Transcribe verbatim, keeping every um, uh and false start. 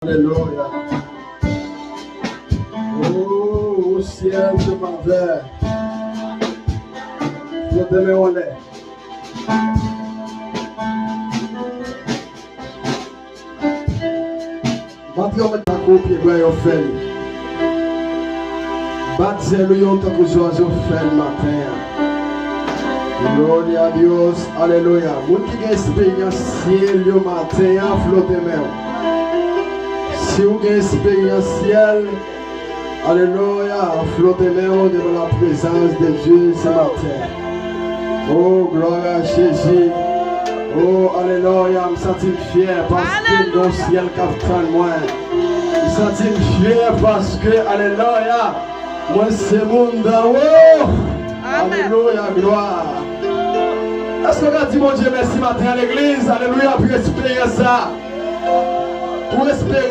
Alelouya. Oh, o syèl se mavè. Fwote men w anlè. Bat yon men tankou pye bwa yo fè l. Bat zèl ou yo tankou zwazo fè l maten an. Gloria a Dios, alelouya. Moun ki gen esperyans syèl yo maten an, fwote men w. Si w gen esperyans syèl, alelouya, fwote men w devan la prezans de Dye se maten. Oh, gloire à Jésus. Oh, alelouya, m santi m fyè paske m gen yon syèl k ap tann mwen. M santi m fyè paske, alelouya, mwen se moun danwo. Alelouya, glwa. Èske w ka di Bondye mèsi maten an, legliz? Alelouya, pou eksperyans sa. Pou eksperyans.